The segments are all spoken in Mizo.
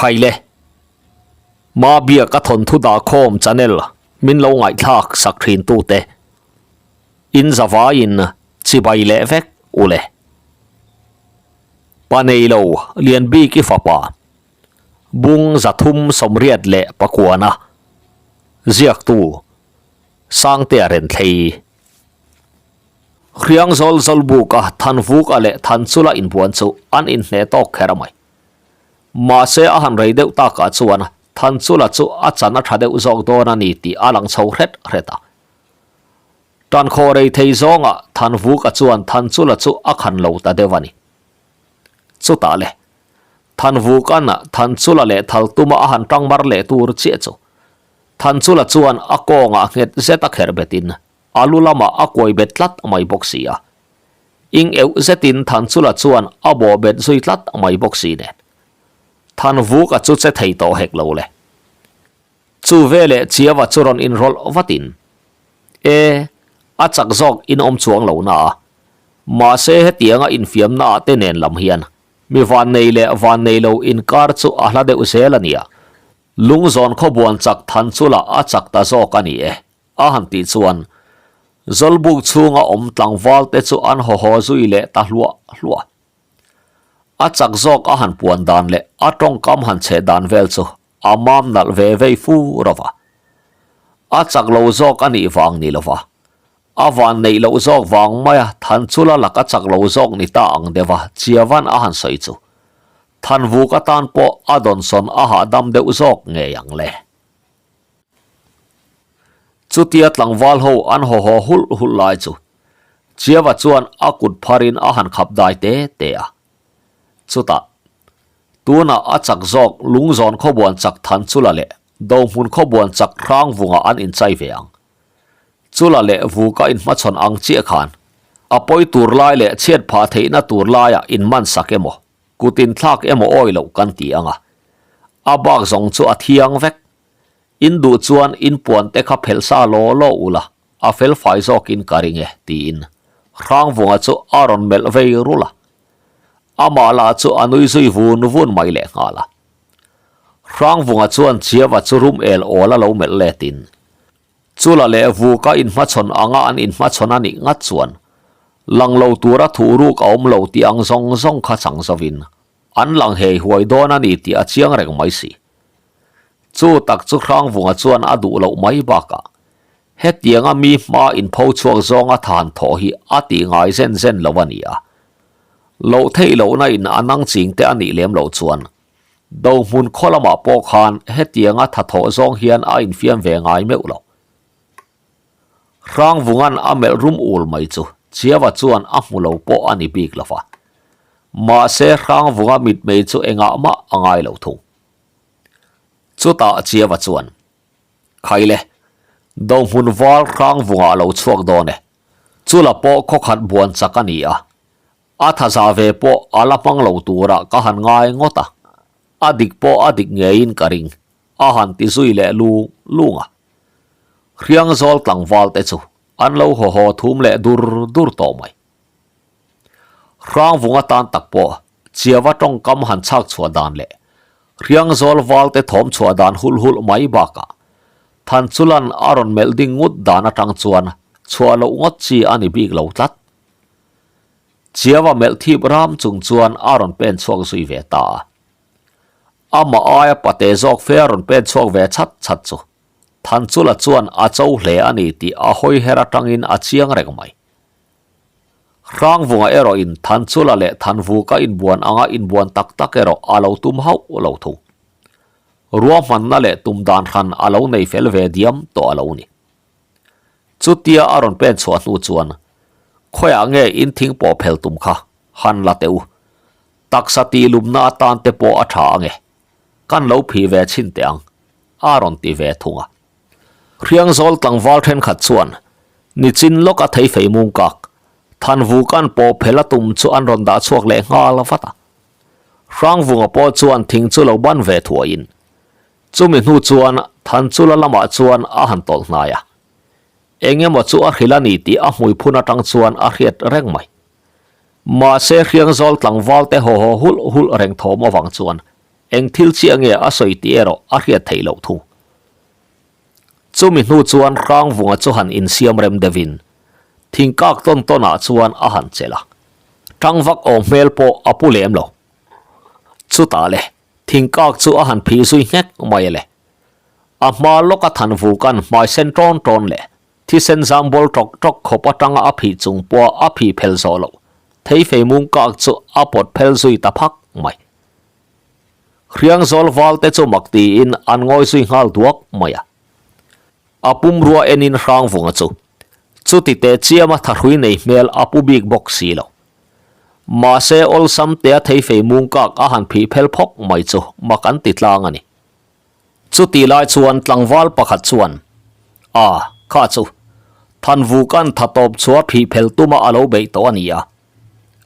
Khaile. Mabiaka thawnthu dahkhawm channel min lo ngaihthlak sak thin tute in zavaiin chibai leh vek u le. Pa neilo Lianbiki fapa bung 389-a ziaktu Sangtea Renthlei. Hriang zawl zawl buka Thanvuka leh Thanchula inbuan chu an inhneh tawk kher a mai. Mahse a han rei deuh takah chuan Thanchula chu a chan a tha deuh zawk dawn a ni tih a lang chho hret hret a. Tankhawh rei thei zawngah Thanvuka chuan Thanchula chu a khan lo ta deuh a ni. Chutah le, Thanvuka'n Thanchula leh Thaltuma a han tang mar leh tur chiah chu Thanchula chuan a kawngah nghet zet a kherh betin a lu lamah a kuai bet tlat mai bawk si a. Ing euh zetin Thanchula chuan a bawh bet zui tlat mai bawk si nen. Thanvuka chu che thei tawh hek lo le. Chu veleh Chiava chu rawn inrawlh vatin, E, a chak zawk in awm chuang lo na a. Mahse hetianga infiamna ah te nen lam hian mi vannei leh vannei lo inkar chu a hla deuh zel a nia. Lungzawn khawbuan chak Thanchula a chak ta zawk a ni e. A han tih chuan Zawlbuk chhunga awm tlangval te chu an haw haw zui leh ta hluah hluah. A chak zawk a han puan dan leh a tawngkam han cheh dan vel chu a mam nalh ve vei fu ro va. A chak lo zawk a nih vang ni lova, a van neih loh zawk vang maia Thanchula laka chak lo zawk ni ta ang deuha Chiavan a han sawi chu Thanvuk atan pawh a dawnsawn a hahdam deuh zawk ngei ang le. Chutia tlangval ho an haw haw hulh hulh lai chu Chiava chuan a kut pharin a han khap dai te te a. Chutah, tunah a chak zawk Lungzawn khawbuan chak Thanchula leh Dohmun khawbuan chak Hrangvunga an inchai ve ang. Chula leh Vuka inhmachhawn ang chiah khan a pawi tur lai leh chhiat phah theihna tur laiah inman sak emaw, kut inthlak emaw awi loh kan ti ang a. A bak zawng chu a thiang vek. In duh chuan in puan te kha phelh sa law law ula, a fel fai zawkin ka ring e, tiin Hrangvunga chu a rawn melh vei rulh a. Amah lah chu a nui zui vun vun mai lehnghal a. Hrangvunga chuan Chiava chu rum el awl a lo melh letin, Chula leh Vuka inhmachhawn anga an inhmachhawn a nih ngat chuan lang lo tura thuh ruk a awm lo tih ang zawng zawng kha chang zovin an lang hei huai dawn a ni tih a chiang reng mai si. Chu tak chu Hrangvunga chuan a duh loh mai bakah hetianga mi hma inpho chhuak zawnga than thawh hi a tih ngai zen zen lo a ni a. Loh theih lohna in a nang ching te a nih lem loh chuan Dohmun khaw lamah pawh khan hetianga tha thawh zawng hian a infiam ve ngai meuh lo. Hrangvunga'n a melh rum ul mai chu Chiava chuan a hmu lo pawh a ni bik lo va. Mahse Hrangvunga mitmei chu engah mah a ngai lo thung. Chutah Chiava chuan, Khaile, Dohmun val Hrangvunga a lo chhuak dawn e. Chula pawh khawkhat buan chak a ni a, A tha za ve pawh a la hmang lo turah ka han ngai ngawt a, a dik pawh a dik ngeiin ka ring, a han ti zui leh lung lung a. Hriangzawl tlangval te chu an lo haw haw thum leh dur dur tawh mai. Hrangvung atan tak pawh Chiava tawngkam han chhak chhuah dan leh Hriangzawl val te thawm chhuah dan hulh hulh mai bakah Thanchulan a rawn melh ding ngut dan atang chuan chhuah loh ngawt chi a ni bik lo tlat. Chiava melh thip ram chung chuan a rawn pen chhuak zui ve ta a. Amah aia pate zawk fe a rawn pen chhuak ve chhat chhat chu Thanchula chuan a cho hle a ni tih a hawi her atangin a chiang reng mai. Hrangvunga erawhin Thanchula leh Thanvuka inbuan anga inbuan tak tak erawh a lo tum hauh lo thung. Ruahmanna leh tum dan hran a lo nei fel ve diam tawh a lo ni. Chutia a rawn pen chhuah hnu chuan, Khawiah nge in thing pawh phel tum kha, han la teh u. Taksa tih lumna atan te pawh a tha ange. Kan lo phih ve chhin teh ang, a rawn ti ve thung a. Hriangzawl tlangval thenkhat chuan nichin lawk a thei fei mung kak, Thanvuka'n pawh phel a tum chu an rawn dah chhuak leh nghal vat a. Hrangvunga pawh chuan thing chu lo ban ve thuaiin Chumi hnu chuan Thanchula lamah chuan a han tawlh hnai a, eng emaw chu a hrilh a ni tih a hmui phun atang chuan a hriat reng mai. Mahse Hriangzawl tlangval te haw haw hulh hulh reng thawm avang chuan Eng thil chiah nge a sawi tih erawh a hriat theih loh thung. Chumi hnu chuan Hrangvunga chu han insiam rem deuhin thingkak tawn tawnah chuan a han chelh a, tangvak awm hmel pawh a pu lem lo. Chutah le, thingkak chu a han phih zui nghek mai a le. A hma lawka Thanvuka'n hmai sen tawn tawn leh thisen zam bawl tawk tawk khawp atanga a phih chung pawha a phih phel zawh loh theifei mung kak chu a pawt phel zui ta phak mai. Hriangzawl val te chu mak tiin an ngawi zui nghal duak mai a. A pumrua enin Hrangvunga chu chuti teh chiama thahrui nei hmel a pu bik bawk si lo. Mahse awlsam tea theifei mung kak a han phih phel phawk mai chu mak an ti tlang a ni. Chuti lai chuan tlangval pakhat chuan, A, kha chu, Thanvuka'n tha tawp chua phih phel tuma a lo beih tawh a ni a.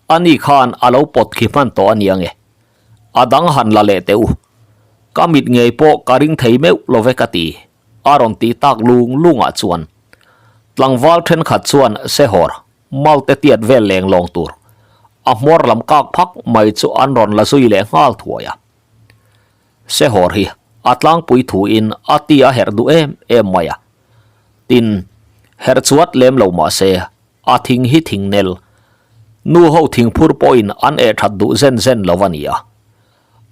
Ani khan a lo pawt khi hman tawh a ni ange. A dang han la leh teh u. Ka mit ngei pawh ka ring thei meuh lo ve ka ti, a rawn ti tak lung lungah chuan tlangval thenkhat chuan sehawr malte tiat vel leng lawng tur a hmawr lam kak phak mai chu an rawn la zui leh nghal thuai a. Sehawr hi a tlangpui thuin a ti a herh duh em em mai a. Tin, herh chuat lem lo mah se, a thing hi thing nel. Nu ho thing phur pawhin an eh that duh zen zen lo a ni a.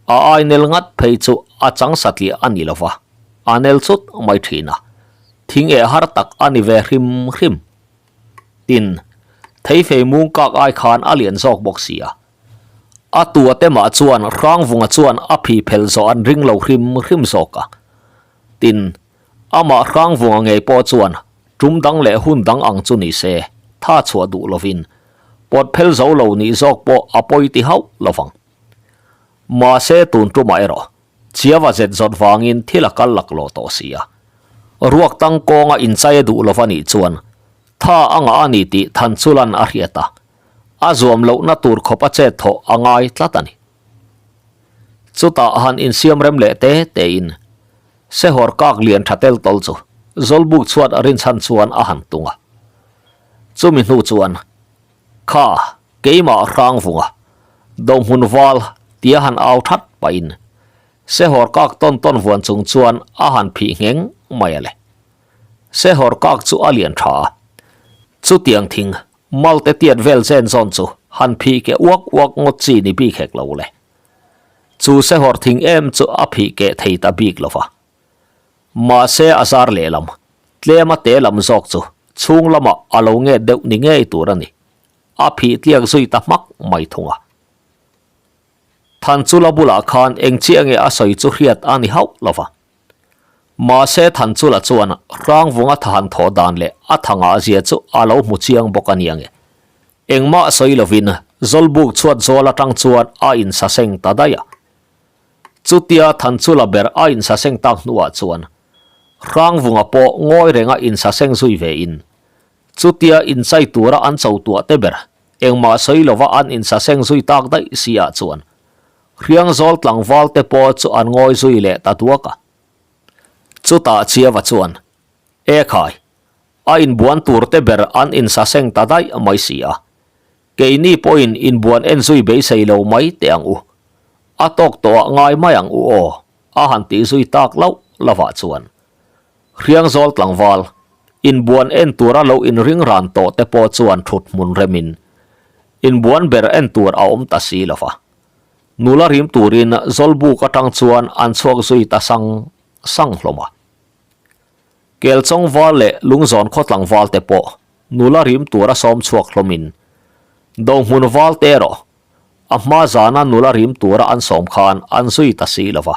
A ai nel ngat phei chu a chang satliah a ni lo va, a nel chut mai thin a. Thing eh har tak a ni ve hrim hrim. Tin, theifei mung kak ai khan a lian zawk bawk si a. A tua te mah chuan Hrangvunga chuan a phi phel zawh an ring lo hrim hrim zawk a. Tin, amah Hrangvunga ngei pawh chuan tum dang leh hun dang ang chu ni se, tha chhuah duh lovin pawt phel zo lo nih zawk pawh a pawi ti hauh lovang. Mahse tun tumah erawh Chiava zet zawt vangin thil a kal laklawh tawh si a. Ruak tang kawnga inchai a duh lova nih chuan tha a ngah a ni tih Thanchulan a hriat a, a zuam lohna tur khawp a chet thawh a ngai tlat a ni. Chutah han insiam rem leh te tein Sehawr kak lian tha tel tawl chu Zawlbuk chhuat a rinchhan chuan a han tung a. Chumi hnu chuan Kha, keimah Hrangvunga, Dohmun val tia han au that pahin Sehawr kak tawn tawn vuan chung chuan a han phih ngheng mai a le. Sehawr kak chu a lian tha a, chutiang thing malte tiat vel zen zawn chu han phih keh uak uak ngawt chi ni bik hek lo le. Chu sehawr thing em chu a phih keh thei ta bik lo va. Mahse a zar lehlam, tlema te lam zawk chu chhung lamah a lo nget deuh ni ngei tur a ni. A phih tliak zui ta hmak mai thung a. Thanchula bulah khan eng chiah nge a sawi chu hriat a ni hauh lo va. Mahse Thanchula chuan Hrangvunga thahan thawh dan leh a thangah zia chu a lo hmu chiang bawk a nia nge. Engmah sawi lovin Zawlbuk chhuat zawl atang chuan a insaseng ta daih a. Chutia Thanchula ber a insaseng tak hnuah chuan Hrangvunga pawh ngawi renga insaseng zui ve in chutia inchai tura an cho tuah te ber engmah sawi lova an insaseng zui tak daih si ah chuan Hriangzawl tlangval te pawh chu an ngawi zui leh ta duak a. Chutah Chiava chuan, E khai, a inbuan tur te ber an insaseng ta daih mai si a. Keini pawhin inbuan en zui beisei lo mai teh ang u. A tawk tawhah ngai mai ang u aw, a han tih zui tak loh lovah chuan. Hriangzawl tlangval, inbuan en tura lo inring ran tawh te pawh chuan thut hmun remin inbuan ber en tur a awm ta si lo va. Nula rim turin Zawlbuk atang chuan an chhuak zui ta sang sang hlawm a. Kelchawng val leh Lungzawn khaw tlangval te pawh nula rim tura sawm chhuak hlawmin Dohmun val te erawh a hma zana nula rim tura an sawm khan an zui ta si lo va.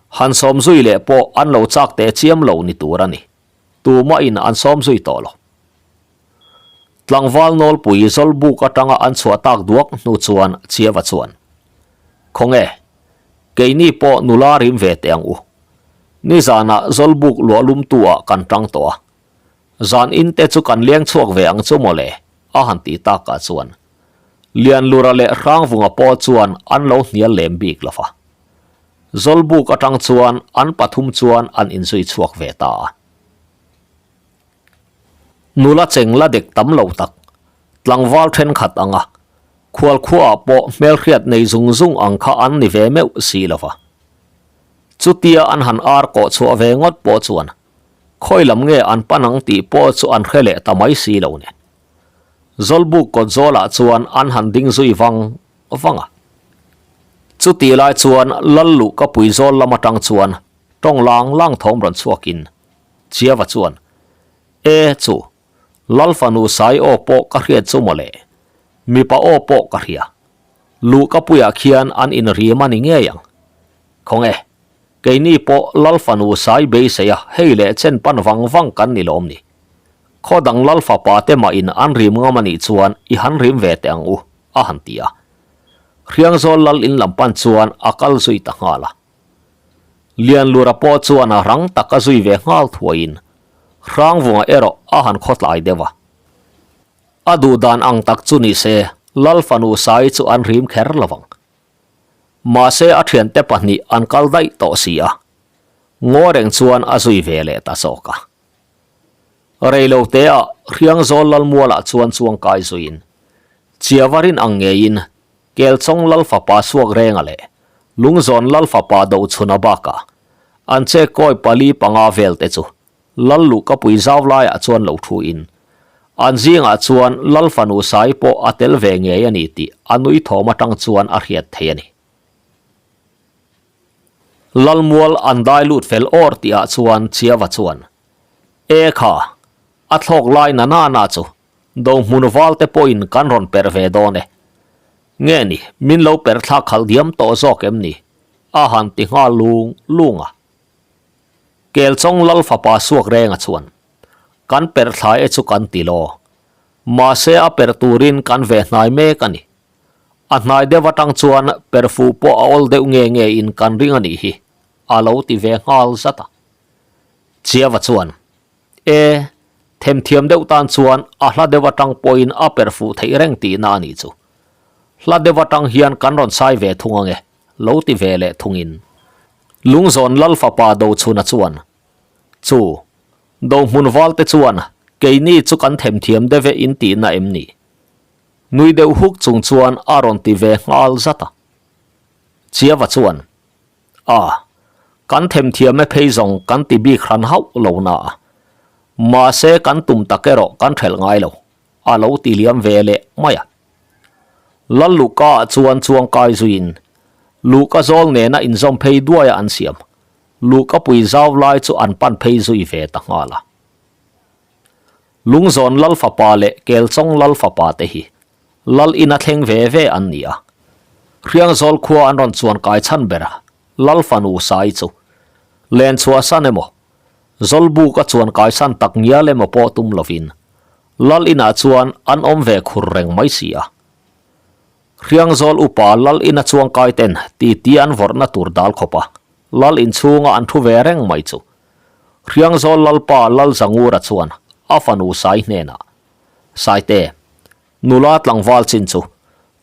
Han sawm zui leh pawh an lo chak teh chiam lo ni tur a ni. Tumahin an sawm zui tawh lo. Tlangval nawlpui Zawlbuk atanga an chhuah tak duak hnu chuan Chiava chuan, Khawnge, keini pawh nula rim ve teh ang u. Nizanah Zawlbuk luah lumtu ah kan tang tawh a. Zan in te chu kan leng chhuak ve ang chu mawle, a han tih takah chuan Lianlura leh Hrangvunga pawh chuan an lo hnial lem bik lo va. Zawlbuk atang chuan an pathum chuan an inzui chhuak ve ta a. Nula cheng la dek tam lo tak, tlangval thenkhat anga khualkhuaah pawh hmelhriat nei zung zung ang kha an ni ve meuh si lo va. Chutia an han ar kawh chhuah ve ngawt pawh chuan khawi lam nge an pan ang tih pawh chu an hre leh ta mai si lo nen. Zawlbuk kawt zawlah chuan an han ding zui vang vang a. Chutih lai chuan Lal luh ka pui zawl lam atang chuan tawng lang lang thawm rawn chhuakin Chiava chuan, E chu, Lal fanu sai aw pawh ka hriat chu mawle, mipa aw pawh ka hria. Luh ka puiah khian an inrim a ni ngei ang. Khawnge, keini pawh Lal fanu sai beisei a hei leh chen pan vang vang kan ni lawm ni. Khaw dang Lal fapa te mah in an rim ngam a nih chuan i han rim ve teh ang u, a han ti a. Hriangzawl Lal in lam pan chuan a kal zui ta nghal a. Lianlura pawh chuan a rang tak a zui ve nghal thuaiin Hrangvunga erawh a han khawtlai deuh a. A duh dan ang tak chu ni se Lal fanu Sai chu an rim kher lo vang. Mahse a thiante pahnih an kal daih tawh si a, ngaw reng chuan a zui ve leh ta zawk a. Reilo teah Hriangzawl Lalmualah chuan chuangkai zuiin Chiava rin ang ngeiin Kelchawng Lal fapa suak renga leh Lungzawn Lal fapa Dochhuna bakah an che kawi pali panga vel te chu Lal luhkapui zau laiah chuan lo thu in an zingah chuan Lal fanu Sai pawh a tel ve ngei a ni tih a nui thawm atang chuan a hriat thei a ni. Lalmual an dai lut fel awr tihah chuan Chiava chuan, E kha, a thlawk lai na na na chu Dohmun valte pawhin kan rawn perh ve dawn e. Nge ni, min lo perh thlak khalh diam tawh zawk em ni? A han ti nghal lung lung a. Kelchawng Lal fapa suak renga chuan, Kan perh thla e chu kan ti law. Mahse a perh turin kan ve hnai mek a ni. A hnai deuh atang chuan perh fuh pawh a awl deuh nge nge in kan ring a nih hi, a lo ti ve nghal zat a. Chiava chuan, E, themthiam deuh tan chuan a hla deuh atang pawhin a perh fuh theih reng tihna a nih chu. Hla deuh atang hian kan rawn sai ve thung ange, lo ti ve leh thungin. Lungzawn Lal fapa Dochhuna chuan, Chu, Dohmun valte chuan keini chu kan themthiam deuh e in tihna em ni? Nui deuh huk chung chuan a rawn ti ve nghal zat a. Chiava chuan, A, kan themthiam e phei zawng kan ti bik hran hauh lo na a, mahse kan tum tak erawh kan hrelh ngai lo, a lo ti liam ve leh mai a. Lal Luhka ah chuan chuangkai zuiin Luhka zawl nena inzawm phei duaia an siam Luhka pui zau lai chu an pan phei zui ve ta nghal a. Lungzawn Lal fapa leh Kelchawng Lal fapa te hi Lal ina thleng ve ve an ni a. Hriangzawl khua an rawn chuan kai chhan ber a, Lal fanu Sai chu. Len chhuahsan emaw, Zawlbuk a chuan kaisan tak ngial emaw pawh tum lovin Lal inah chuan an awm ve khur reng mai si a. Hriangzawl upa Lal ina chuang kai ten titi an vawrhna tur dal khawp a, Lal inchhunga an thu ve reng mai chu. Hriangzawl Lalpa Lal Zangura chuan a fanu Sai hnenah, Saite, nula tlangval chin chu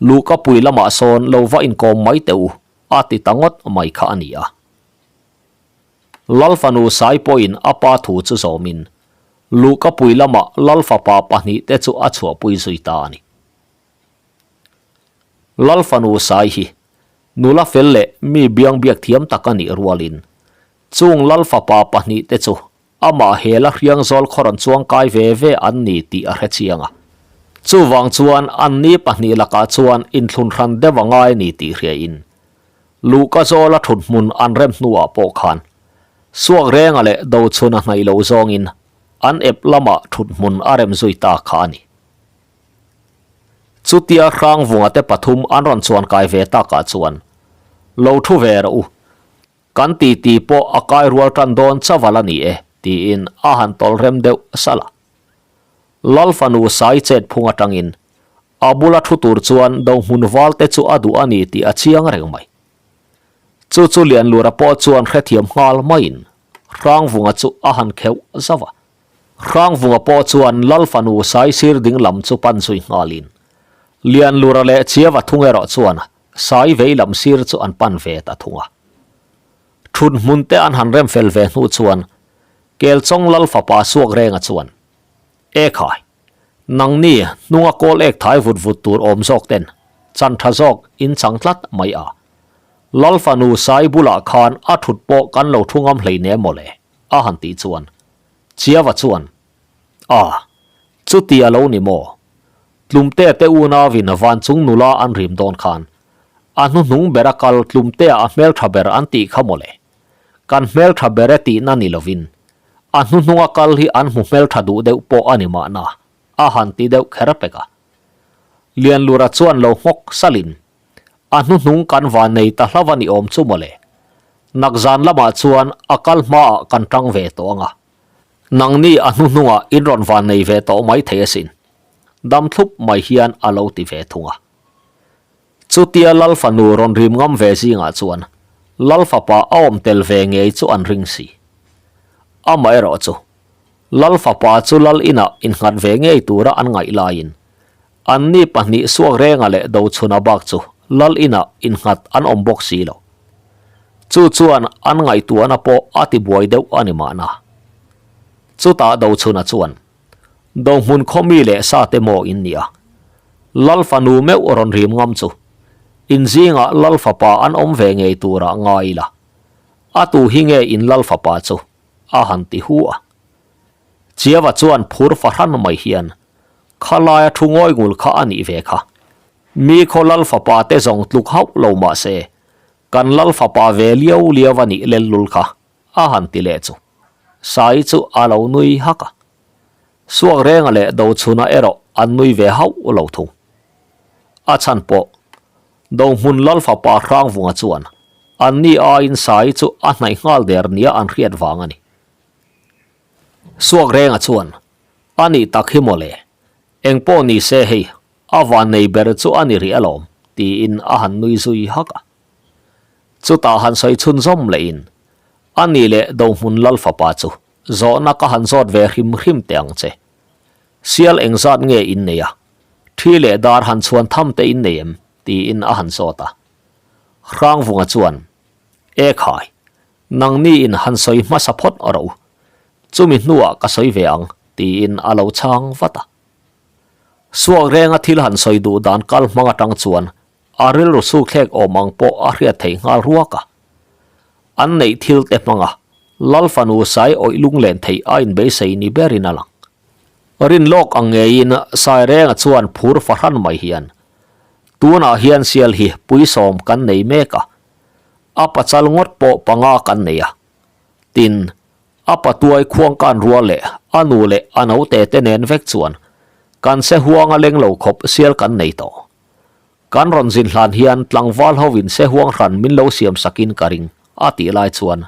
Luhkapui lamah sawn lo va inkawm mai teh u, a ti ta ngawt mai kha a ni a. Lal fanu Sai pawhin a pa thu chu zawmin Luhkapui lamah Lal fapa pahnihte chu a chhuahpui zui ta a ni. Lal fanu Sai hi nula fel leh mi biangbiak thiam tak a nih rualin chung Lal fapa pahnihte chu Amah hela hriangzawl khaw rawn chuang kai ve ve an ni tih a hre chiang a. Chuvang chuan anni pahnih lakah chuan inthlun hran deuh a ngai ni tih hriain Luhka zawla thut hmun an rem hnuah pawh khan Suak Renga leh Dochhuna hnaih lo zawngin an ep lamah thut hmun a rem zui ta kha a ni. Chutia Hrangvunga te pathum an rawn chuan kai ve takah chuan lo thu ve rawh u, Kan titi pawh a kai rual tan dawn chaval a ni e, tiin a han tawlh rem deuh salh a. Lal fanu Sai chet phung atangin a bula thu tur chuan Dohmun valte chu a duh a ni tih a chiang reng mai. Chu chu Lianlura pawh chuan hrethiam nghal maiin Hrangvunga chu a han kheuh zauh a. Hrangvunga pawh chuan Lal fanu Sai sir ding lam chu pan zui nghalin Lianlura leh Chiava thung erawh chuan Sai vei lam sir chu an pan ve ta thung a. Thut hmun te an han rem fel ve hnu chuan Kelchawng Lal fapa suak renga chuan, E khai, nangni hnunga kawl ek thai vut vut tur awm zawk ten chan tha zawk in chang tlat mai a. Lal fanu Sai bulah khan a thut pawh kan lo thu ngam hleinem maw le, a han tih chuan Chiava chuan, A, chuti a lo ni maw? Tlumtea te unauin vanchung nula an rim dawn khan a hnuhnung bera kal Tlumtea a hmeltha ber an tih kha maw le? Kan hmeltha ber e tihna ni lovin a hnuhnunga kal hi an hmu hmeltha duh deuh pawh a ni mahna, a han ti deuh kher pek a. Lianlura chuan lo nghawk salin a hnuhnung kan van nei ta hlauh a ni awm chu mawle. Nakzan lamah chuan a kal hmaah kan tang ve tawh ang a. Nangni a hnuhnungah in rawn van nei ve tawh mai thei asin. Dam thlup mai hian a lo ti ve thung a. Chutia Lal fanu rawn rim ngam ve zingah chuan Lal fapa a awm tel ve ngei chu an ring si. Amaherawh chu Lal fapa chu Lal inah innghat ve ngei tura an ngaih laiin Anni pahnih Suakrenga leh Dochhuna bak chu Lal inah innghat an awm bawk si lo. Chu chuan an ngaihtuahna pawh a ti buai deuh a ni mahna. Chutah Dochhuna chuan, Dohmun khawmi leh sate maw in nia? Lal fanu meuh rawn rim ngam chu. In zingah Lal fapa an awm ve ngei turah ngai ila. A tu hi nge in Lal fapa chu? a han ti hu a. Chiava chuan phur fahran mai hian Khalaia thu ngawi ngul kha a nih ve kha. Mi khaw lal fapa te zawng tluk hauh lo mah se, kan lal fapa ve liau liau a nih lel lul kha, a han ti leh chu. Sai chu a lo nui hak a. Suak Renga leh Dochhuna erawh an nui ve hauh lo thung. A chhan pawh, Dohmun lal fapa Hrangvunga chuan anni aiin Sai chu a hnaih nghal der nia an hriat vang a ni. Suak Renga chuan A nih tak hi mawle, eng pawh ni se hei, a van nei ber chu a ni rih alawm, tiin a han nui zui hak a. Chutah han sawi chhunzawm lehin, A nih leh Dohmun Lal fapa chu zawhna ka han zawt ve hrim hrim teh ang che. Sial engzat nge in nei a? Thi leh dar han chhuan tham te in nei em? tiin a han zawt a. Hrangvunga chuan, E khai, Nangni in han sawi hmasa phawt rawh u, chumi hnuah ka sawi ve ang, tiin a lo chhang vat a. Suak renga thil han sawi duh dan kal hmang atang chuan a rilru sukthlek awm ang pawh a hriat theih nghal ruak a. An neih thil te hmanga Lal fanu sai awih lunglen theih a inbeisei ni berin a lang. Rin lawk ang ngeiin Sairenga chuan phur fahran mai hian, Tunah hian sial hi puisawm kan nei mek a, A pachal ngawt pawh panga kan nei a. Tin, a patuai khuangkan rual leh a nu leh a naute te nen vek chuan kan se huang a leng lo khawp sial kan nei tawh. Kan rawn zin hlan hian tlangval hovin se huang hran min lo siam sakin ka ring, a tih lai chuan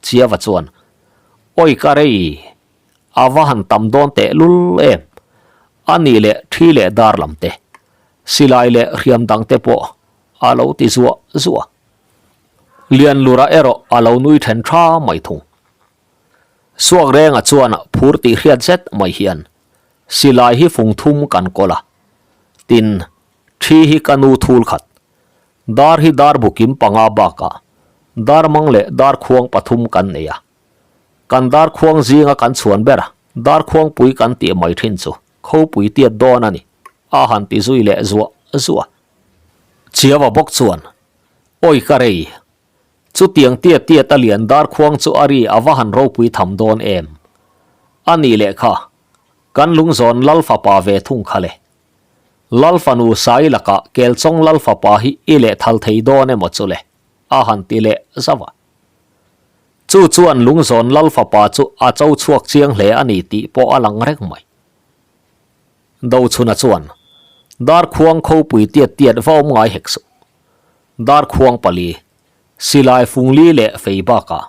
Chiava chuan, Awi ka rei, a va han tam dawn teh lul em? A nih leh thi leh dar lam te, silai leh hriam dang te pawh a lo ti zuah zuah. Lianlura erawh a lo nui then tha mai thung. Suak Renga chuan phur tih hriat zet mai hian silai hi fung thum kan kawl a, tin, thi hi ka nu thul khat, dar hi dar bukim panga bakah dar mang leh dar khuang pathum kan nei a. Kan dar khuang zinga kan chhuan ber a, dar khuangpui kan tih mai thin chu khopui tiat dawn a ni, a han ti zui leh zuah zuah. Chiava bawk chuan, Awi ka rei, chutiang tiat tiat a lian dar khuang chu a ri a va han ropui tham dawn em? A nih leh kha, kan lungzawn Lal fapa ve thung kha le. Lal fanu Sai lakah Kelchawng Lal fapa hi i lehthal thei dawn emaw chu le? a han ti leh zauh a. Chu chuan lungzawn Lal fapa chu a cho chhuak chiang hle a ni tih pawh a lang reng mai. Dochhuna chuan, Darkhuang khopui tiat tiat va awm ngai hek suh. Darkhuang pali, silai fungli leh fei bakah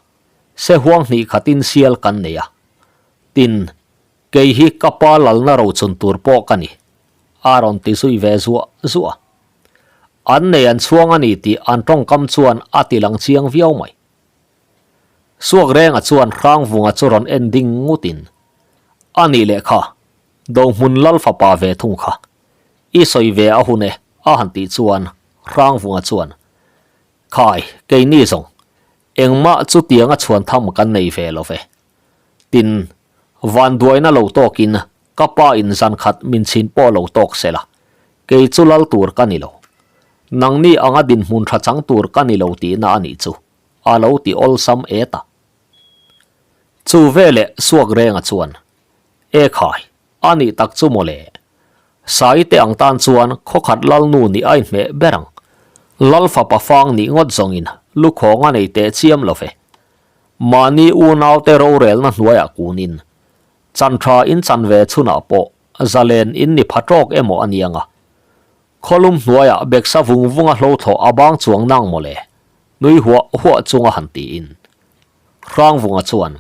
sehuang hnih khatin sial kan nei a. Tin, kei hi ka pa lalna rochun tur pawh ka ni, a rawn ti zui ve zuah zuah a. An nei an chhuang a ni tih an tawngkam chuan a ti lang chiang viau mai. Suak Renga chuan Hrangvunga chu rawn en ding ngutin, A nih leh kha, Dohmun Lal fapa ve thung kha. I sawi ve a hun e, a han tih chuan Hrangvunga chuan, Khai, keini zawng, engmah chutianga chhuan tham kan nei ve lo ve. Tin, vanduaina lo tawkin ka pa in zan khat min chhin pawh lo tawk se la, kei chu lal tur ka ni lo. Nangni anga dinhmun tha chang tur ka ni lo tihna a nih chu, a lo ti awlsam et a. Chu veleh suak renga chuan, E khai, a nih tak chu mawle. Sai te ang tan chuan khawkhat lalnu nih a inhmeh ber ang. Lal fapa fang nih ngawt zawngin lukhawng a nei teh chiam lo ve. Mahni unaute rorelna hnuaiah kunin chan tha in chan ve chhunah pawh zalen in ni pha tawk emaw a niang a. Khawlum hnuaiah beksa vung vunga hlothlawh a bang chuang nang mawle, nui huah huah chunga han tiin. Hrangvunga chuan,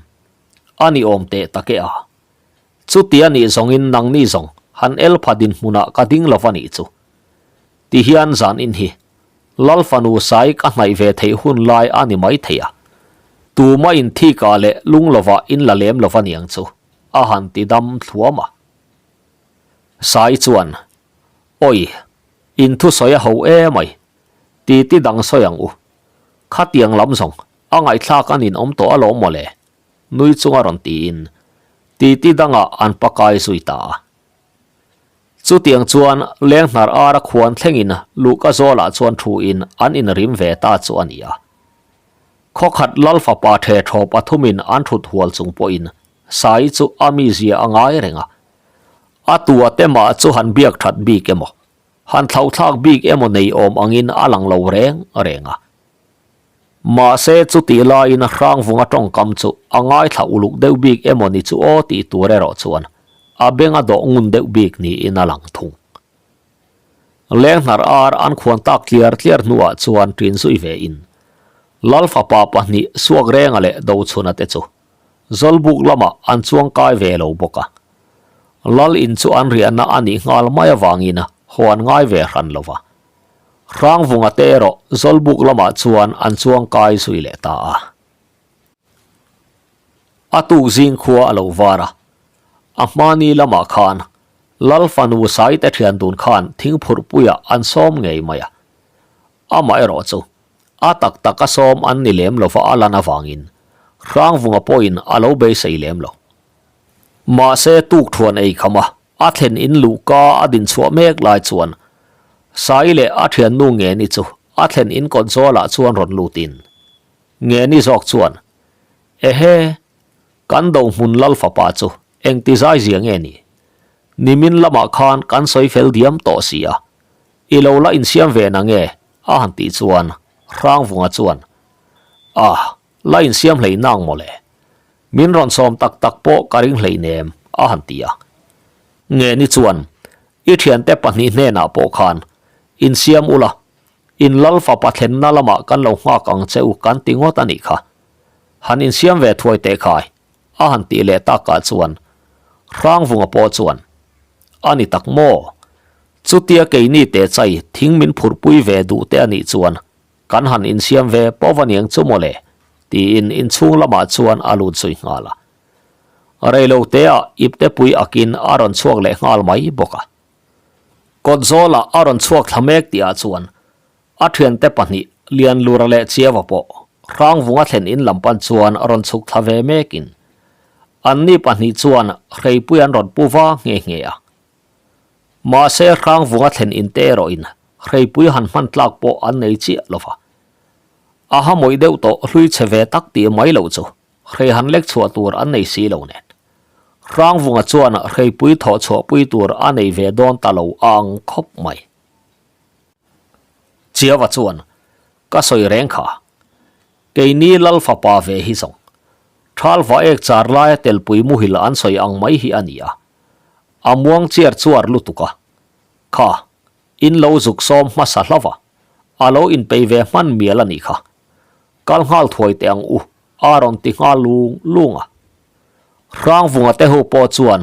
A ni awm teh tak e a. Chuti a nih zawngin nangni zawng han el pha dinhmunah ka ding lo va nih chu. Tihian zan in hi Lal fanu sai ka hnaih ve theih hun lai a ni mai thei a. Tuma inthikah leh lung lovah in la lem lo va niang chu, a han ti dam thluam a. Sai chuan, Awi, in thusawi a ho e mai, ti ti dang sawi ang u. Khatiang lam zawng a ngaihthlak a ninawm tawh alawm mawle, nui chunga rawn tiin titi dangah an pakai zui ta a. Chutiang chuan Lenghnar ara khuan thlengin Luhka zawlah chuan thuin an inrim ve ta chu a ni a. Khawkhat Lal fapa the thaw pathumin an thut hual chung pawhin Sai chu a mizia a ngai reng a. A tua te mah chu han biak that bik emaw, han thlauhthlak bik emaw nei awm angin a lang lo reng reng a. Mahse chutih laiin Hrangvunga tawngkam chu a ngaithla uluk deuh bik emaw ni chu aw tih tur erawh chuan a beng a dawh ngun deuh bik niin a lang thung. Lenghnar ar an khuan tak tliar tliar hnuah chuan ṭin zui ve in Lal fapa pahnih Suakrenga leh Dochhuna te chu Zawlbuk lamah an chuang kai ve lo bawk a. Lal in chu an riahna a nih nghal mai avangin haw an ngai ve hran lo va. Hrangvunga te erawh Zawlbuk lamah chuan an chuang kai zui leh ta a. A tuk zing khua a lo var a, a hmani lamah khan Lal fanu Saite thian dun khan thingphurhpuiah an sawm ngei mai a. Amaherawh chu a tak tak a sawm an ni lem lova a lan avangin Hrangvunga pawhin a lo beisei lem lo. Mahse tukthuan ei kham a, a thlen in luhka a din chhuah mek lai chuan Sai leh a thiannu Ngeni chu a thlen in kawt zawlah chuan rawn lutin Ngeni zawk chuan, Ehe, kan do hmun Lal fapa chu engti zai zia nge ni? Nimin lamah khan kan sawi fel diam tawh si a, I lo la insiam ve na nge? a han tih chuan Hrangvunga chuan, Ah, la insiam hlei nang mawle. Min rawn sawm tak tak pawh ka ring hlei nem, a han ti a. Ngeni chuan, I thiante pahnih hnenah pawh khan insiam ula, in lal fapa thlenna lamah kan lo nghak ang che u kan ti ngawt a nih kha. Han insiam ve thuai teh khai, a han tih leh takah chuan Hrangvunga pawh chuan, A ni tak maw? Chutia keini teh chai thing min phurhpui ve duh te a nih chuan kan han insiam ve pawh aniang chu mawle, tiin inchhung lamah chuan a lut zui nghal a. Reilo teah iptepui akin a rawn chhuak leh nghal mai bawk a. Kawt zawlah a rawn chhuak thla mek tihah chuan A thiante pahnih, Lianlura leh Chiava pawh Hrangvunga thlen in lam pan chuan rawn chhuk thla ve mekin anni pahnih chuan hreipui an rawn pu va nghe nghe a. Mahse Hrangvunga thlen in te erawhin hreipui han hman tlak pawh an nei chiah lo va. A hamawih deuh tawh hlui chhe ve tak tih mai loh chu hrei han lek chhuah tur an nei si lo nen. Hrangvunga chuan hreipui thawh chhuahpui tur a nei ve dawn ta lo a ang khawp mai. Chiava chuan, Ka sawi reng kha. Keini Lal fapa ve hi zawng. Thalva ek char laia telpui muhil an sawi ang mai hi a ni a. A muang chiar chuar lutuk a. Kha, in lo zuk sawm hmasa hlauh a, a lo inpei ve hman mial a nih kha. Kal nghal thuai teh ang u, a rawn ti nghal lung lung a. Hrangvunga te ho pawh chuan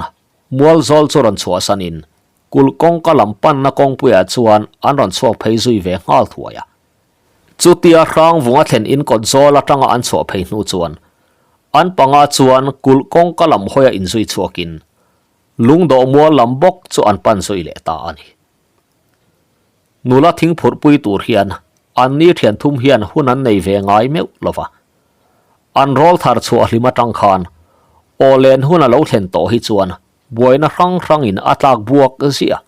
Mualzawl chu rawn chhuahsanin Kulh kawngka lam panna kawngpuiah chuan an rawn chhuak phei zui ve nghal thuai a. Chutia Hrangvunga thlen in kawt zawl atanga an chhuah phei hnu chuan an panga chuan kulh kawngka lam hawia inzui chhuakin lungdawh mual lam bawk chu an pan zui leh ta a ni. Nula thingphurhpui tur hian anni thian thum hian hun an nei ve ngai meuh lo va. An rawl thar chhuah hlim atang khan aw len hun a lo thlen tawh hi chuan Buaina hrang hrangin a tlak buak ziah.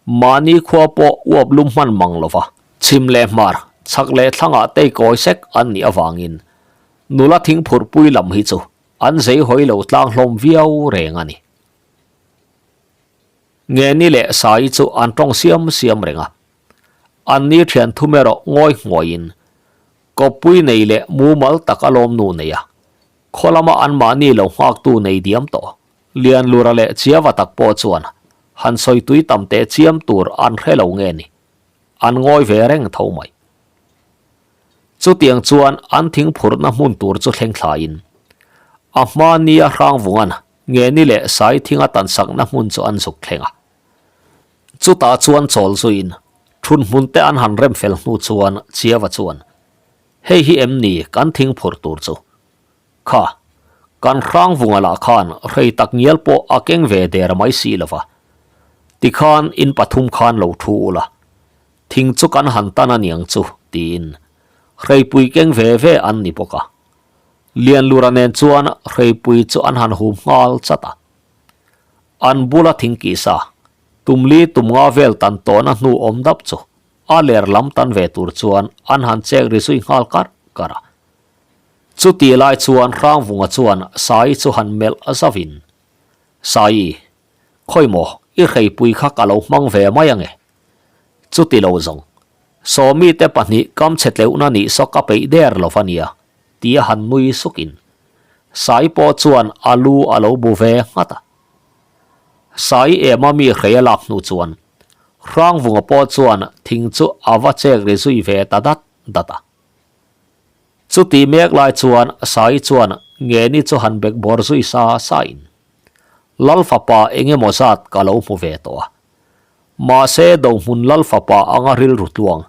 Mahni khua pawh uap lum hman mang lo va. Chhim leh hmar, chhak leh thlangah tei kawi sek an nih avangin nula thingphurhpui lam hi chu an zei hawi lo tlang hlawm viau reng a ni. Ngeni leh Sai chu an tawng siam siam reng a. An ni thian thum erawh ngawi nghawiin kawppui nei leh mumal tak a lawmnu nei a, khaw lama anmahni lo nghaktu nei diam tawh Lianlura leh Chiava tak pawh chuan han sawi tui tam teh chiam tur an hre lo nge ni, an ngawi ve reng tho mai. Chutiang chuan an thingphurhna hmun tur chu thleng thlaiin a hma nia Hrangvungan Ngeni leh Sai thinga tansakna hmun chu an zuk thleng a. Chutah chuan chawl zuiin thun hmun te an han rem fel hnu chuan Chiava chuan, Hei hi em ni kan thingphurh tur chu? Kha, kan Hrangvunga lah khan hrei tak ngial pawh a keng ve der mai si lo va. Tikhan in pathum khan lo thu ula, thing chu kan han tan a niang chu, tiin hreipui keng ve ve an ni bawk a. Lianlura nen chuan hreipui chu an han hum nghal chat a. An bula thing kihsa, tumli tum nga vel tan tawhna hnu awm dap chu a ler lam tan ve tur chuan an han chek ri zui nghal karh karh a. Chutih lai chuan Hrangvunga chuan Sai chu han melh zavin, Sai, khawi maw i hreipui kha ka lo hmang ve mai ange? Chuti lo zawng, Sawmite pahnih kam chhe tleuhna nih saw ka peih der lo va nia, tia han nui sukin Sai pawh chuan a lu a lo bu ve nghat a. Sai ema mi hrei a lak hnu chuan Hrangvunga pawh chuan thing chu a va chek ri zui ve ta dat dat a. Chuti mek lai chuan Sai chuan Ngeni chu han bek bawr zui sa sain Lal fapa eng emaw zat ka lo hmu ve tawh a. Mahse Dohmun Lal fapa anga rilru tluang,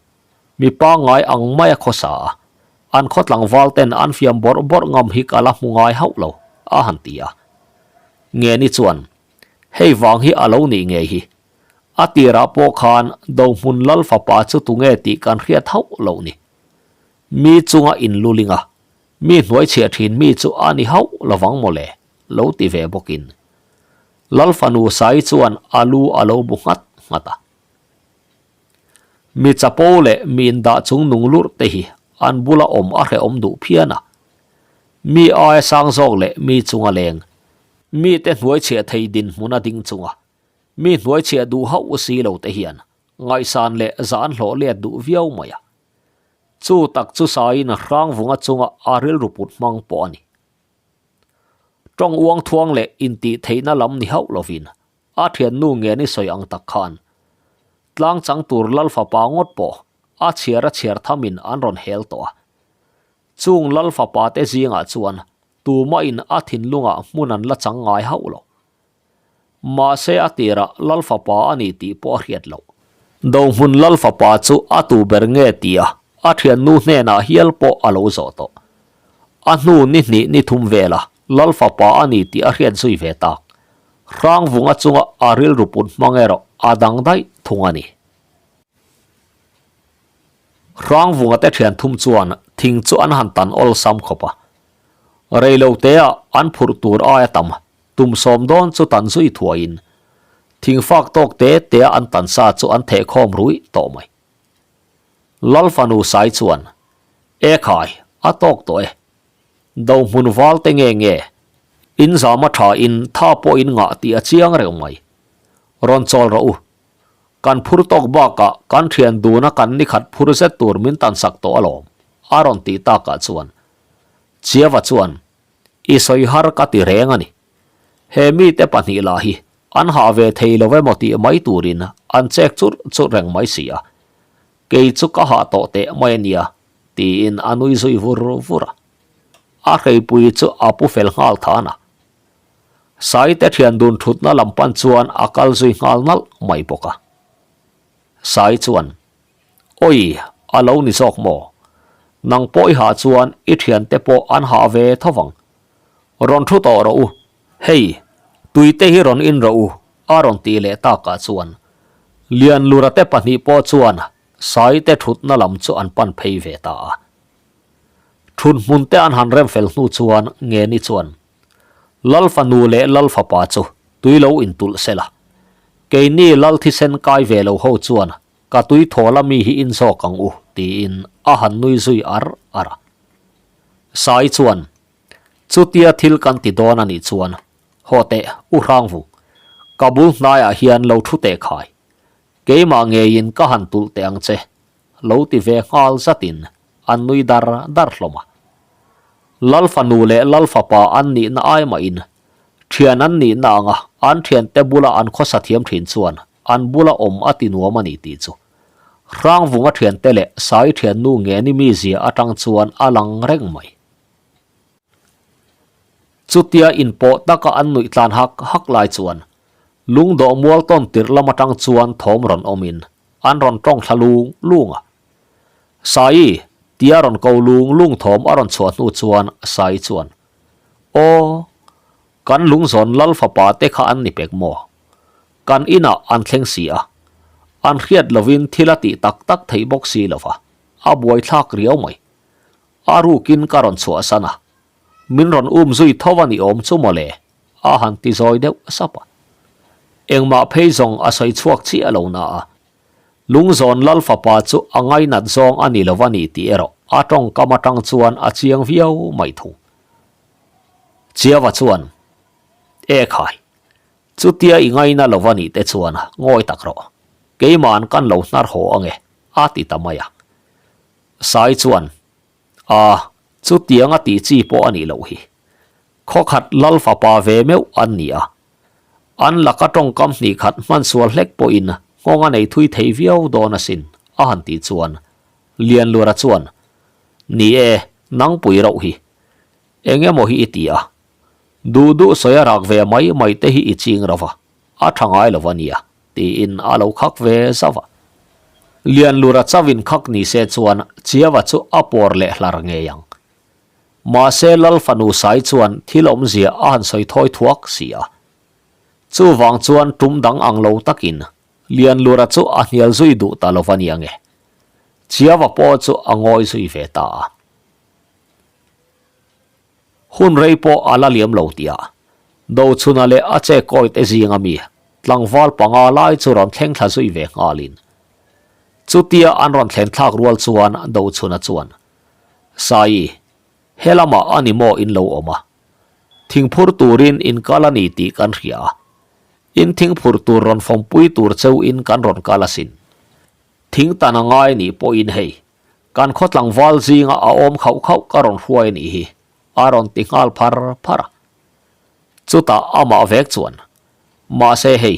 mi pangngai ang maia khawsa a, an khaw tlangval ten an fiam bawrh bawrh ngam hi ka la hmu ngai hauh lo, a han ti a. Ngeni chuan, Hei vang hi a lo nih ngei hi. A tirah pawh khan Dohmun Lal fapa chu tunge tih kan hriat hauh loh ni. Mi chunga inluling a, mi hnuaichhiah thin mi chu a ni hauh lovang mawle, lo ti ve bawkin. Lal fanu Sai chuan a lu a lo bu nghat nghat a. Mi chapo leh mi indah chung nung lurh te hi an bula awm a hrehawm duh phian a. Mi aia sang zawk leh mi chunga leng, mite hnuaichhiah thei dinhmun a ding chunga mi hnuaichhiah duh hauh si lo te hian ngaihsan leh zah an hlawh let duh viau mai a. Chu tak chu Saiin Hrangvunga chunga a rilru put hmang pawh a ni. Tawng uang thuang leh intih theihna lam ni hauh lovin a thiannu ngen i sawi ang tak khan tlang chang tur Lal fapa ngawt pawh a chhiar a chhiar thamin an rawn hel tawh a. Chung Lal fapa te zingah chuan tumahin a thinlungah hmun an la chang ngai hauh lo. Mahse a tirah Lal fapa a ni tih pawh a hriat loh. Dohmun Lal fapa chu a tu ber nge tia a thiannu hnenah hial pawh a lo zawh tawh. A hnu ni hnih ni thum vela Lal fapa a ni tih a hriat zui ve tak. Hrangvunga chunga a rilru put hmang erawh a dang daih thung a ni. Hrangvunga te thian thum chuan thing chu an han tan awlsam khawp a. Reilotea an phurh tur aia tam Tum sawm dawn chu tan zui thuaiin thingfak tawk te tea an tan sa chu an theh khawm ruih tawh mai. Lal fanu Sai chuan, E khai, a tawk tawh e. Do hmun val te nge nge, in zam a tha in tha pawh in ngah tih a chiang reuh mai. Rawn chawl rawh u. Kan phur tawk bakah kan thian duna kan nikhat phur zet tur min tan sak tawh alawm, a rawn tih takah chuan Chiava chuan, I sawi har ka ti reng a ni. He mite pahnih lah hi an hah ve thei lo emaw tih mai turin an chek churh churh reng mai si a. Kei chu ka hah tawh teh mai a nia, tiin a nui zui vur vur a. A hreipui chu a pu fel nghal than a. Saite thian dun thutna lam pan chuan a kal zui nghal nalh mai bawk a. Sai chuan, Awi, a lo ni zawk maw? Nang pawh i hah chuan i thiante pawh an hah ve tho vang. Rawn thu tawh rawh u, hei, tuite hi rawn in rawh u, a rawn tih leh takah chuan Lianlura te pahnih pawh chuan Saite thutna lam chu an pan phei ve ta a. Thut hmun te an han rem fel hnu chuan Ngeni chuan Lal fanu leh Lal fapa chu tui lo intulh sela, keini Lal thisen kai ve lo ho chuan. Ka tui thawl a mi hi in zawk ang u, tiin a han nui zui ar ar a. Sai chuan, Chutia thil kan ti dawn a nih chuan, haw teh, U Hrangvu, ka bul hnaiah hian lo thu teh khai. Keimah ngeiin ka han tulh teh ang che, lo ti ve nghal zatin an nui dar dar hlawm a. Lal fanu leh Lal fapa an nihna ai mahin thian an nihna anga an thiante bula an khawsa thiam thin chuan an bula awm a ti nuam a ni tih chu Hrangvunga thiante leh Sai thiannu Ngeni mizia atang chuan a lang reng mai. Chutia inpawh taka an nuih tlan hak hak lai chuan lungdawh mual tawn tirh lam atang chuan thawm rawn awmin an rawn tawng thla lung lung a. Sai, tia rawn ko lung lung thawm a rawn chhuah hnu chuan Sai chuan, Aw, kan lungzawn lal fapa te kha an ni pek maw? Kan inah an thleng si a, an hriat lovin thil a tih tak tak theih bawk si lo va, a buaithlak riau mai. A rukin ka rawn chhuahsan a, min rawn um zui tho a ni awm chu maw le, a han ti zawi deuh sap a. Engmah phei zawng a sawi chhuak chiah lo na a, Lungzawn lal fapa chu a ngainat zawng a ni lo a ni tih erawh a tawngkam atang chuan a chiang viau mai thung. Chiava chuan, E khai, chutia i ngaina lo a nih te chuan ngawi tak rawh, keima'n kan lo hnar haw ange, a ti ta mai a. Sai chuan, A, chutianga tih chi pawh a nih loh hi. Khawkhat lal fapa ve meuh an ni a. An laka tawngkam hnih khat hman sual hlek pawhin nghawng a nei thui thei viau dawn asin, a han tih chuan Lianlura chuan, Ni e, nangpui rauh hi. Eng emaw hi i ti a. Duh duh sawi a rak ve mai mai te hi i ching rauh a, a tha ngai lo a nia, tiin a lo khak ve zauh a. Lianlura chauhin khak ni se chuan Chiava chu a pawr leh hlar ngei ang. Mahse Lal fanu Sai chuan thil awmzia a han sawi thawi thuak si a. Chuvang chuan tum dang ang lo takin Lianlura chu a hnial zui duh ta lo va nia nge. Chiava pawh chu a ngawi zui ve ta a. Hun rei pawh a la liam lo tihah Dochhuna leh a che kawi te zinga mi tlangval panga lai chu rawn thleng thla zui ve nghalin chutia an rawn thlen thlak rual chuan Dochhuna chuan Sai, he lamah a ni maw in lo awm a? Thingphur turin in kal a ni tih kan hria a, in thingphur tur rawn fawmpui tur cheu in kan rawn kal asin. Thing tan a ngai nih pawhin hei, kan khaw tlangval zinga a awm khauh khauh ka rawn hruai a nih hi, a rawn ti nghal phar phar a. Chutah amah vek chuan, Mahse hei,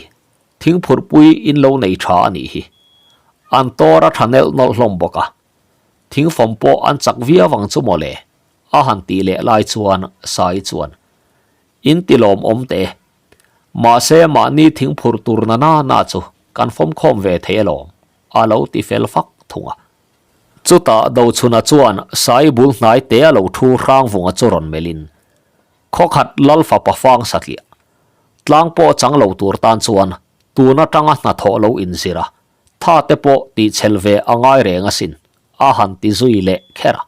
thingphurpui in lo nei tha a nih hi. An tawr a tha nelh nawlh hlawm bawk a, Thingfawm pawh an chak viau ang chu mawle, a han tih leh lai chuan Sai chuan, In ti lawmawm teh e. Mahse mahni thingphurh tur na na na chu kan fawm khawm ve thei alawm, a lo ti fel fak thung a. Chutah Dochhuna chuan Sai bul hnai te a lo thu Hrangvunga chu rawn melhin, Khawkhat Lal fapa fang satliah, tlang pawh chang lo tur tan chuan tun atanga hnathawh lo inzir a, Tha te pawh tih chhel ve a ngai reng asin, a han ti zui leh kher a.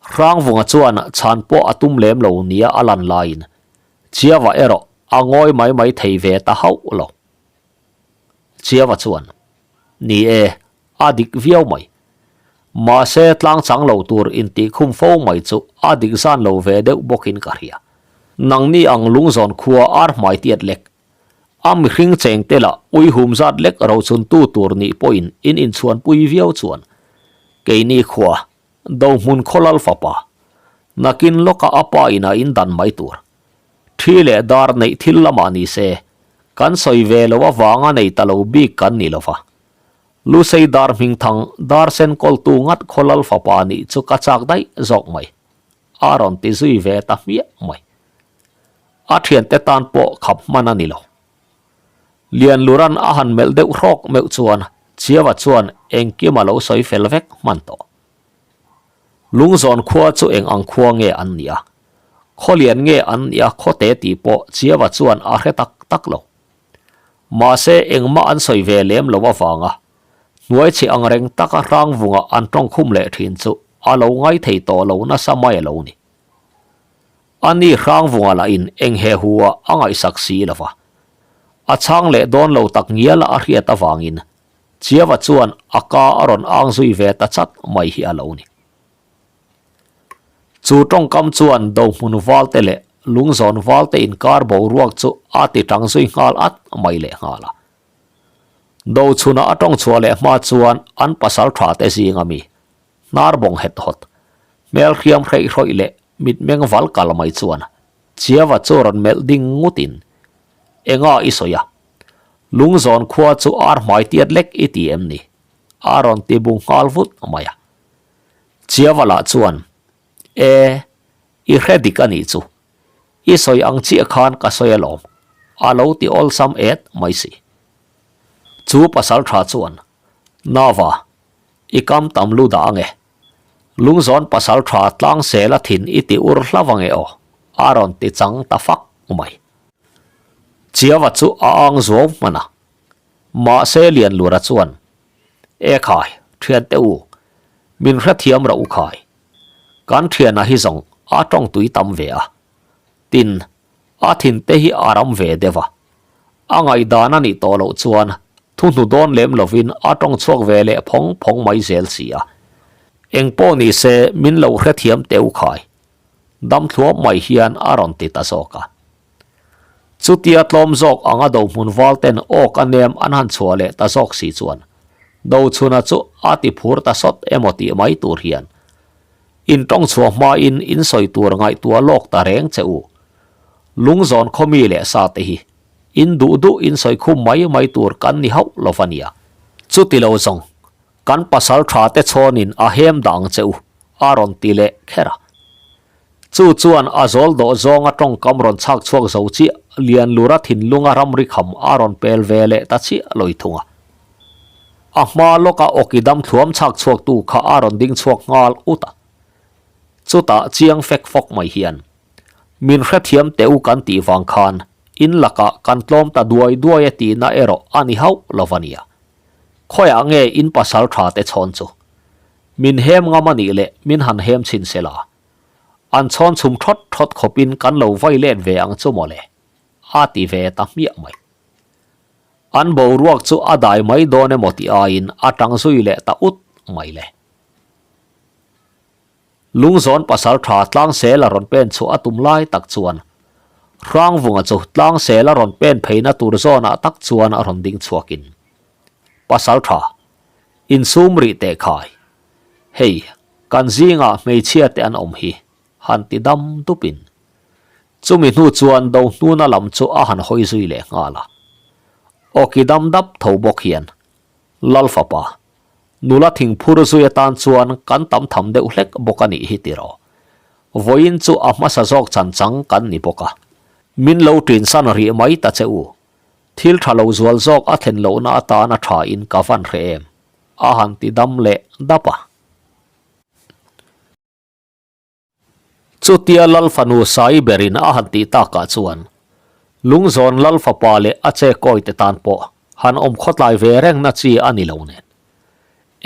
Hrangvunga chuan chhan pawh a tum lem lo nia a lan laiin Chiava erawh a ngawi mai mai thei ve ta hauh lo. Chiava chuan, Ni e, a dik viau mai. Mahse tlang chang lo tur intihkhum fo mai chu a dik zan lo ve deuh bawkin ka hria. Nangni ang lungzawn khua ar hmai tiat lek A mihring cheng te lah uihum zat lek rochuntu tur nih pawhin in inchhuanpui viau chuan keini khua Dohmun khawlal fapa nakin lawka a pa inah in dan mai tur. Thi leh dar neih thil lamah ni se kan sawi ve lo avanga nei ta lo bik kan ni lova. Lusei dar hmingthang dar sen kawltu ngat khawlal fapa nih chu ka chak daih zawk mai. A rawn ti zui ve ta hmiah mai. A thiante tan pawh khap hman a ni lo. Lianluran a han melh deuh hrawk meuh chuan Chiava chuan engkim a lo sawi fel vek hman tawh. Lungzawn khua chu eng ang khua nge an nih a? Khawlian nge an nih a khawte tih pawh Chiava chuan a hre tak tak lo. Mahse engmah an sawi ve lem lo avanga hnuaichhe ang reng taka hrangvunga an tawngkhum leh thin chu a lo ngaithei tawh lo nasa mai a lo ni. A ni Hrangvunga lahin eng he hu ah a ngaihsak si lo va. A chhang leh dawn lo tak ngial a hriat avangin. Chiava chuan a ka a rawn ang zui ve ta chat mai hi a lo ni. Chu tawngkam chuan Dohmun valte leh Lungzawn valte inkar boruak chu a ti tang zui nghal at mai leh nghal a. Dochhuna a tawng chhuah leh hma chuan an pasal tha te zinga mi hnar bawng het hawt, hmel hriam hreih hrawih leh mitmeng val kal mai chuan Chiava chu rawn melh ding ngutin, Enga i sawi a? Lungzawn khua chu ar hmai tiat lek i ti em ni? A rawn ti bung nghal vut mai a. Chiava lah chuan, E, i hre dik a nih chu. I sawi ang chiah khan ka sawi alawm, a lo ti awlsam et mai si. Chu pasal tha chuan, Nava, i kam tam lu dah ange. Lungzawn pasal tha tlang sel a thin i ti ur hlauh ange aw, a rawn ti chang ta fak mai. Chiava chu a ang zuau hman a. Mahse Lianlura chuan, E khai, thiante u, min hrethiam rauh u khai. Kan thiana hi zawng a tawng tui tam ve a. Tin, a thin te hi a ram ve deuh a. A ngaihdan a nih tawh loh chuan thu hnu dawn lem lovin a tawng chhuak ve leh phawng phawng mai zel si a. Eng pawh ni se min lo hrethiam teh u khai. Dam thluam mai hian a rawn ti ta zawk a. Chutia tlawm zawk anga dohmun val ten awk a nem an han chhuah leh ta zawk si chuan Dochhuna chu a ti phur ta sawt emaw tih mai tur hian in tawng chhuah hmain in sawi tur ngaihtuah lawk ta reng che u. Lungzawn khawmi leh sa te hi in duh duh in sawi khum mai mai tur kan ni hauh lo va nia. Chuti lo zawng kan pasal tha te chhawnin a hem dah ang che u a rawn ti leh kher a. Chu chuan a zawl dawh zawnga tawngkam rawn chhak chhuak zo chiah Lianlura thinlunga ramri kham a rawn pel ve leh ta chiah lawi thung a. A hma lawka awki dam thluam chhak chhuaktu kha a rawn ding chhuak nghal ut a. Chutah chiang fek fawk mai hian, Min hrethiam teh u kan tih vang khan in lakah kan tlawm ta duai duai a tihna erawh a ni hauh lo va nia. Khawiah nge in pasal tha te chhawn chu? Min hem ngam a nih leh min han hem chhin se la. An chhawn chhum thawt thawt khawpin kan lo vai let ve ang chu mawle, a ti ve ta hmiah mai. An boruak chu a dai mai dawn emaw tih aiin a tang zui leh ta ut mai le. Lungzawn pasal tha Tlangsel a rawn pen chhuah a tum lai tak chuan Hrangvunga chu Tlangsel a rawn pen pheina tur zawnah tak chuan a rawn ding chhuakin Pasal tha Insum rih teh khai. Hei, kan zingah hmeichhia te an awm hi, han ti dam dupin. Chumi hnu chuan do hnuna lam chu a han hawi zui leh nghal a. Awki dam dap tho bawk hian, Lal fapa, nula thingphur zui atan chuan kan tam tham deuh hlek bawk a nih hi tiraw. Vawiin chu a hmasa zawk chan chang kan ni bawk a. Min lo ṭinsan rih mai ta che u. Thil tha lo zual zawk a thlen lohna atana tha in ka van hre em? A han ti dam leh dap a. Chutia Lal fanu Sai berin a han tih takah chuan Lungzawn Lal fapa leh a che kawi te tan pawh han awm khawtlai ve rengna chi a ni lo nen.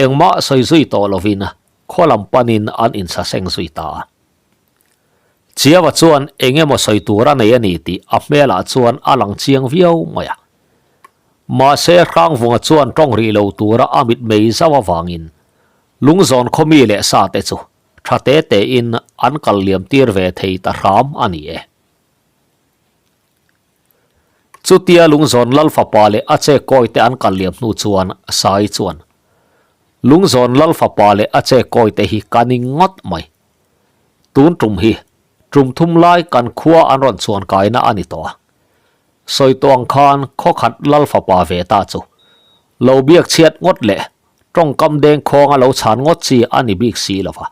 Engmah sawi zui tawh lovin khaw lam panin an insaseng zui ta a. Chiava chuan eng emaw sawi tur a nei a ni tih a hmelah chuan a lang chiang viau mai a. Mahse Hrangvunga chuan tawng rih lo tura a mitmei zauh avangin Lungzawn khawmi leh sa te chu tha te tein an kal liam tir ve thei ta hram a ni e. Chutia Lungzawn Lal fapa leh a che kawi te an kal liam hnu chuan Sai chuan Lungzawn Lal fapa leh a che kawi te hi ka ning ngawt mai. Tun tum hi tum thum lai kan khua an rawn chhuan kaina a ni tawh a. Sawi tawh ang khan khaw khat lal fapa ve ta chu lo biak chhiat ngawt leh tawngkam deng khawnga lo chhan ngawt chi a ni bik si lo va.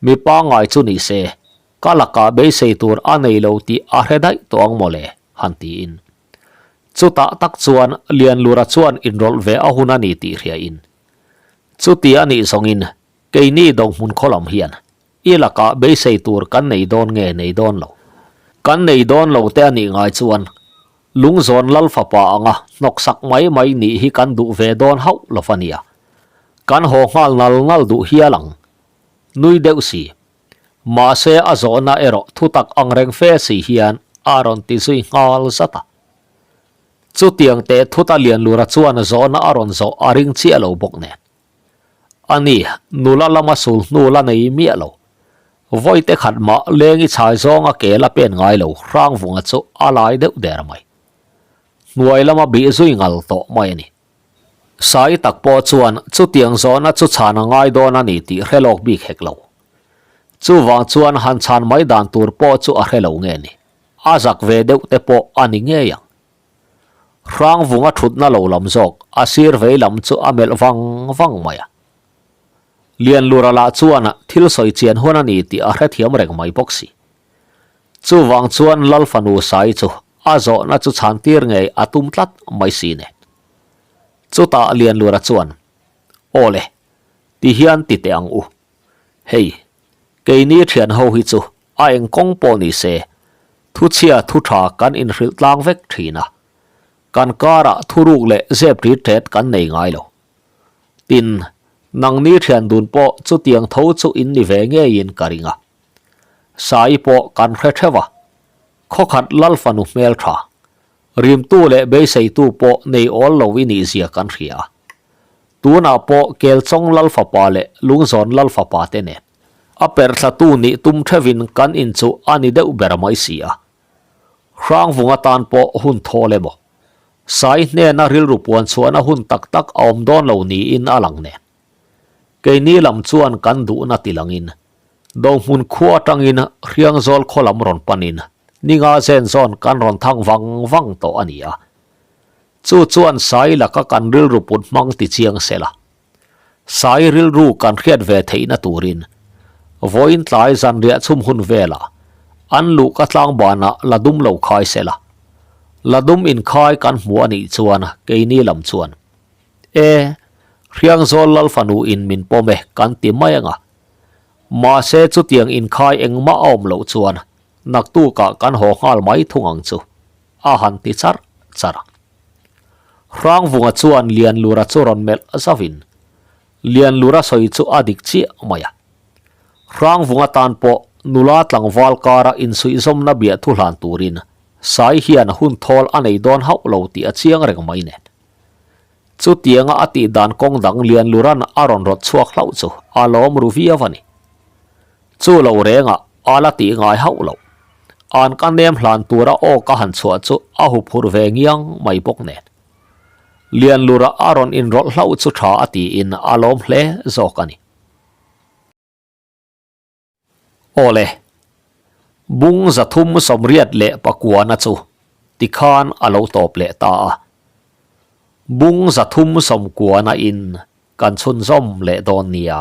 Mi pangngai chu ni se ka lakah beisei tur a nei lo tih a hre daih tawh ang mawle han tiin. Chutah tak chuan Lianlura chuan inrawlh ve a hun a ni tih hriain chuti a nih zawngin Keini dohmun khaw lam hian i lakah beisei tur kan nei dawn nge nei dawn lo? Kan nei dawn lo te a nih ngai chuan Lungzawn Lal fapa anga hnawksak mai mai nih hi kan duh ve dawn hauh lo va nia. Kan haw nghal nal nal duh hial ang. Nui deuh si. Mahse a zawhna erawh thutak angreng fe si hian a rawn ti zui nghal zat a. Chutiang teh thuta Lianlura chuan zawhna a rawn zawh a ring chiah lo bawk nen. A ni, nula lama sul hnu la nei miah lo. Vawite khat mah leng i chhai zawnga ke la pen ngai lo Hrangvunga chu a lai deuh der mai. Hnuai lama bih zui ngal tawh mai a ni. Sai tak pawh chuan chutiang zawhna chu chhan a ngai dawn a ni tih hre lawk bik hek lo. Chuvang chuan han chhan mai dan tur pawh chu a hre lo nge ni. A zak ve deuh te pawh a ni ngei ang. Hrangvunga thutna lo lam zawk a sir vei lam chu a melh vang vang mai a. Lianlura lah chuan thil sawi chian hun a ni tih a hrethiam reng mai bawk si. Chuvang chuan Lal fanu Sai chu a zawhna chu chhan tir ngei a tum tlat mai si nen. Chutah Lianlura chuan, Aw le, ti hian ti teh ang u. Hei, keini thian ho hi chu a eng kawng pawh ni se, thuchhia thu tha kan inhrilh tlang vek thin a. Kan karah thuruk leh zep rit ret kan nei ngai lo. Tin, nangni thian dun pawh chutiang tho chu in ni ve ngeiin ka ring a. Sai pawh kan hre theuh a, khawkhat lal fanu hmel tha, rimtu leh beiseitu pawh nei awl lo i nih zia kan hria a. Tunah pawh Kelchawng lal fapa leh Lungzawn lal fapa te nen a perhthlatu nih tum theuhin kan inchuh a ni deuh ber mai si a. Hrangvung atan pawh hun thawl emaw, Sai hnena rilru puan chhuahna hun tak tak a awm dawn lo niin a lang nen. Keini lam chuan kan duhna tilangin Dohmun khua atangin Hriangzawl khaw lam rawn panin ninga zen zawn kan rawn thang vang vang tawh a ni a. Chu chuan Sai laka kan rilru put hmang ti chiang sela. Sai rilru kan hriat ve theihna turin vawiin tlai zanriah chhum hun velah an luhka tlangbanah la dum lo khai sela. La dum inkhai kan hmu a nih chuan keini lam chuan E, Hriangzawl Lal fanu in min pawm e kan ti mai anga. Mahse chutiang inkhai engmah a awm loh chuan naktukah kan haw nghal mai thung ang chu a han ti charh charh a. Hrangvunga chuan Lianlura chu rawn melh zauhin Lianlura sawi chu a dik chiah mai a. Hrangvunga tan pawh nula tlangval kara insuihzawmna biahthu hlan turin Sai hian hun thawl a nei dawn hauh lo tih a chiang reng mai nen. Chutianga a tih dan kawng dang Lianlura'n a rawn rawt chhuak hlauh chu a lawm ru viau a ni. Chu lo rengah a la tih ngai hauh lo. An ka nem hlan tura aw ka han chhuah chu a huphurh ve ngiang mai bawk nen. Lianlura a rawn inrawlh hlauh chu tha a tiin a lawm hle zawk a ni. Awle, bung 389 na chu tikhan a lo tawp leh ta a. Bung 390 na in kan chhunzawm leh dawn nia.